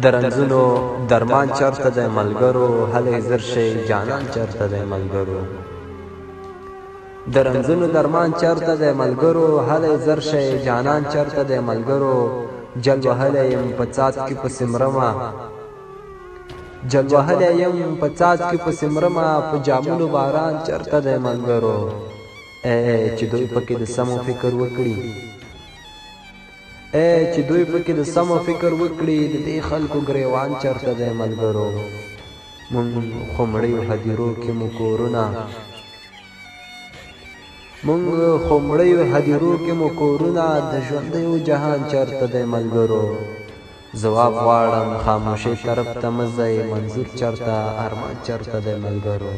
د رنځونو درمان چرته دی ملګرو، هلئ زر شئ جانان چرته دی ملګرو. د رنځونو درمان چرته دی ملګرو، هلئ زر شئ جانان چرته دی ملګرو. جل وهلی یم په څاڅکي پسې مرمه، جل وهلی یم په څاڅکي پسې مرمه، په جامونو باران چرته دی ملګرو. ای چې دوی پکې د سمو فکر وکړي، ای چې دوی پکې د سمو فکر وکړي، د دې خلکو ګریوان چرته دی ملګرو. مونږ خو مړیو هدیرو کې مو کورونه، مونږ خو مړیو هدیرو کې مو کورونه، د ژوندیو جهان چرته دی ملګرو. ځواب غواړم خاموشۍ طرف ته مه ځئ، منظور چرته ارمان چرته دی ملګرو.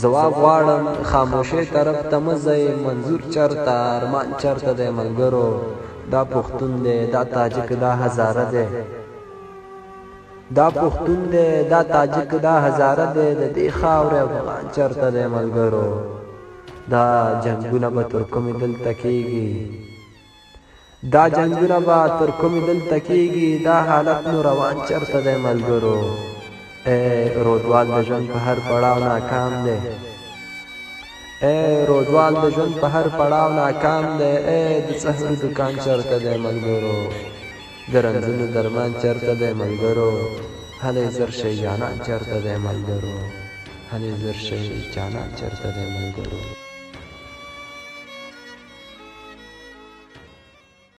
ځواب غواړم خاموشۍ طرف ته مه ځئ، منظور چرته ارمان چرته دی ملګرو. دا پښتون دی دا تاجک دا هزاره دی، دا پښتون دی دا تاجک دا هزاره دی، د دې خاورې افغان چرته دی ملګرو. دا جنګونه به تر کومې دلته کېږي، دا جنګونه به تر کومې دلته کېږي، دا حالت نو روان چرته دی ملګرو. ای رودوال د ژوند په هر پړاو ناکام دی، ای رودوال د ژوند په هر پړاو ناکام دی، ای د څهرو دکان چرته دی ملګرو. د رنځونو درمان چرته دی ملګرو، هلئ زر شئ جانان چرته دی ملګرو، هلئ زر شئ جانان چرته دی ملګرو.